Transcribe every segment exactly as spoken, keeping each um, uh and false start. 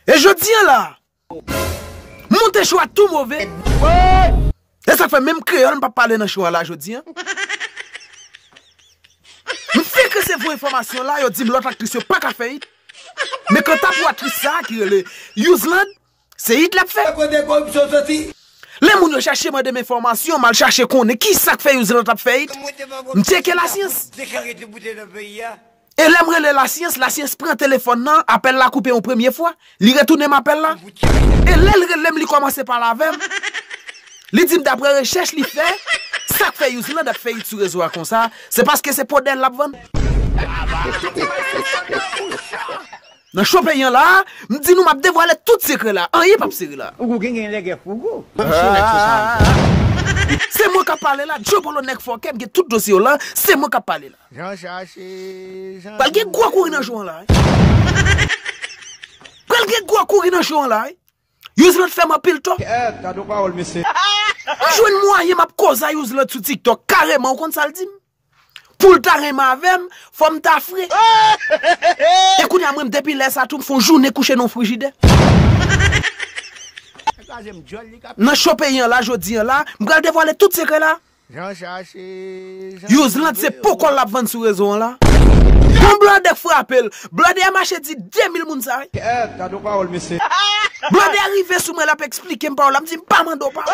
E jodi a la, monte cho a tou move. E sa k fè menm kreyòl m p ap pale nan cho a la jodi a. M frekante se vo enfòmasyon la, yo di m lòt aktris yo pa ka fè it. Men kanta pou aktris sa a ki rele Youzland, se it l ap fè. Kote koripsyon soti? Lè moun yo chache mande m enfòmasyon, m al chache konnen ki sa k fè Youzland t ap fè it. M tcheke lasyans. Deklare te boute nan peyi a. E lè m rele lasyans, lasyans pran telefòn nan, apèl la koupe yon premye fwa, li retounen m apèl la. E lè l rele m, li kòmanse pale avè m. Li di m daprè rechèch li fè, sa k fè Youzland ap fè it sou rezo a konsa, se paske se podèl l ap vann. Nan cho peyi an la, m di nou m ap devwale tout sekrè la, anyen p ap sere la. Ou gen gen lè gen fougou. Se mwen k ap pale la, Djobolo nèg fòkè, m gen tout dosye yo la, se mwen k ap pale la. Jan chache, jan Pral gen gwo kouri nan jou an la. Pral gen gwo kouri nan jou an la. Youzland fè m anpil tò. Kèt, gade yon pawòl, mesye. M jwenn mwayen m ap koze a Youzland sou TikTok. Kareman, ou konn sa l di m? Pou l ta renmen avè m, fò m ta fre. E kounye a, mwen, depi lè sa tou, m fè yon jounen kouche nan yon frijidè. Nan cho peyi an la, jodi an la, m pral devwale tout sekrè la. Jan chache, jan Youzland se poko l ap vann sou rezo an la. Bon, blòdè k frape l. Blòdè a mache di de mil moun sa, wi. Kèt, gade yon pawòl, mesye. Blòdè a rive sou mwen, l ap eksplike m pawòl la. M di, m pa mande w pawòl.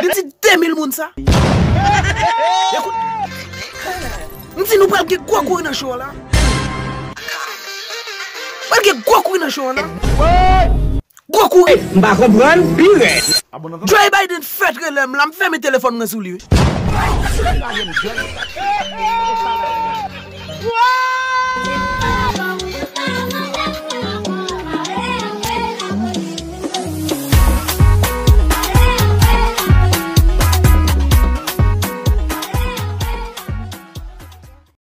Li di de mil moun sa. Ekout. M di nou pral gen gwo kouri nan cho an la. Pral gen gwo kouri nan cho an la. Gwo kouri. M pa konprann, pi rèd. Joe Biden fèk rele m la, m fèmen telefòn mwen sou li, wi.